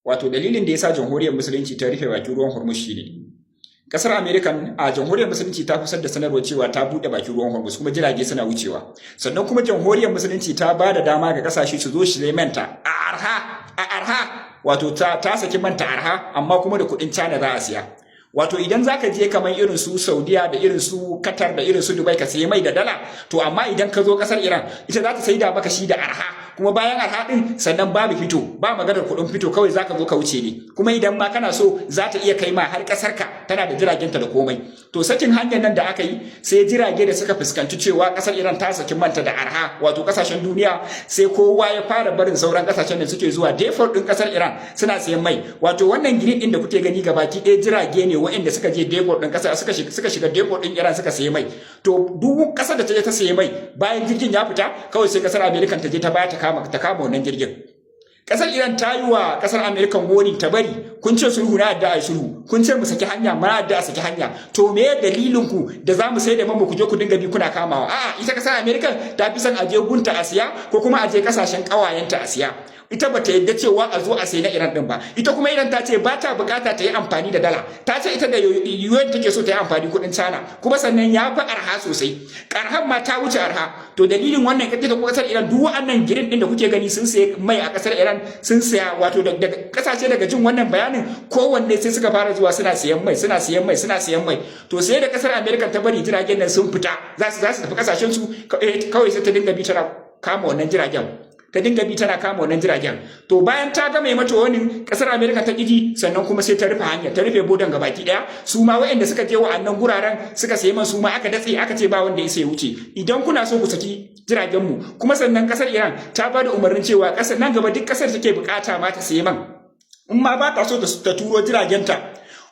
Wato dalilin da yasa Jamhuriyar Musulunci ta rufe bakin ruwan Hormuz shine kasar American a Jamhuriyar Musulunci ta fitar da sanarwar cewa ta bude bakin ruwan Hormuz, kuma jirage suna wucewa. Sannan kuma Jamhuriyar Musulunci ta ba da dama ga kasashe su zo su manta a arha, a arha. Wato ta saki manta arha, amma kuma da kuɗin China za a siya. Wato idan zaka je kamar irin su Saudiya da irin su Qatar da irin su Dubai ka sayi mai da dala, to amma idan ka zo kasar Iran, ita za ta saida maka shi da arha. Kuma bayan arha din, sannan babu fito, ba maganar kuɗin fito, kawai zaka zo ka wuce ne. Kuma idan ma kana so, za ta iya kai ma har kasar ka, tana da jiragenta da komai. To sakin hanyar nan da aka yi, sai jirage da suka fuskanci cewa kasar Iran ta saki manta da arha, wato kasashen duniya sai kowa ya fara barin sauran kasashen da suke zuwa depot din kasar Iran suna sayan mai. Wato wannan green din da kuke gani, gabaki ɗaya jirage ne waɗanda suka je depot din kasar, suka shiga depot din Iran suka sayi mai. To duk kasar da ta je ta sayi mai, bayan jirgin ya fita, kawai sai kasar America ta je ta baya ta kama wannan jirgin. Kasar Iran ta yi wa kasar America warning ta bari. Kun ce sulhu, na yadda a sulhu. Kun ce mu saki hanya, ma yadda a saki hanya. To me dalilin ku da za mu sai da man ku je ku dinga bi kuna kamawa? A'a, ita kasar America ta fi son a je gunta a siya, ko kuma a je kasashen kawayenta a siya. Ita bata yadda cewa a zo a sayi na Iran din ba. Ita kuma Iran ta ce ba ta bukata ta yi amfani da dala. Ta ce ita da yuan take so ta yi amfani, kudin China. Kuma sannan ya fi arha sosai, arhan ma ta wuce arha. To dalilin wannan, ita kuma kasar Iran, duk wa'annan green din da kuke gani sun sayi mai a kasar Iran, sun saya. Wato daga kasashe, daga jin wannan bayanin, kowanne sai suka fara zuwa suna siyan mai, suna siyan mai, suna siyan mai. To sai da kasar America ta bari jiragen nan sun fita za su tafi kasashen su, kawai sai ta dinga bi tana kama wannan jiragen, ta dinga bi tana kama wannan jiragen. To bayan ta gama mata wani, kasar America ta kiji, sannan kuma sai ta rufe hanya, ta rufe bodan gabaki daya. Su ma waɗanda suka je wa'annan guraren suka sayi man, su ma aka datse, aka ce ba wanda ya sai wuce idan kuna so ku saki jiragen mu. Kuma sannan kasar Iran ta ba da umarnin cewa kasar nan gaba, duk kasar take bukata ma ta sayi man, in ma ba ta so ta turo jiragenta,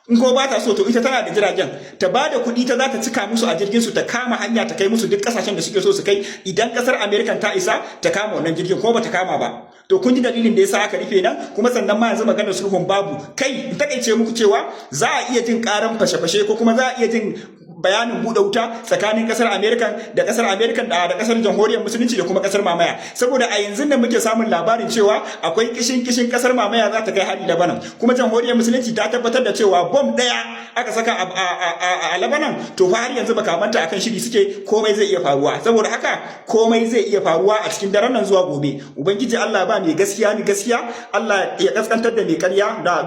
in ko ba ta so, to ita tana da jiragen, ta ba da kuɗi, ta za ta cika musu a jirgin su, ta kama hanya ta kai musu duk kasashen da suke so su kai, idan kasar America ta isa ta kama wannan jirgin ko ba ta kama ba. To kun ji dalilin da yasa aka rufe nan. Kuma sannan ma yanzu maganar sulhun babu. Kai, in takaice muku cewa za a iya jin karan fashe-fashe, ko kuma za a iya jin bayanin buɗe wuta tsakanin kasar America da kasar America da kasar Jamhuriyar Musulunci da kuma kasar mamaya, saboda a yanzu da muke samun labarin cewa akwai kishin kishin kasar mamaya za ta kai hari Lebanon. Kuma Jamhuriyar Musulunci ta tabbatar da cewa bom ɗaya aka saka a Lebanon, to fa har yanzu makamanta akan shiri suke, komai zai iya faruwa. Saboda haka komai zai iya faruwa a cikin daren nan zuwa gobe. Ubangiji Allah ba mai gaskiya ni gaskiya, Allah ya kaskantar da mai karya da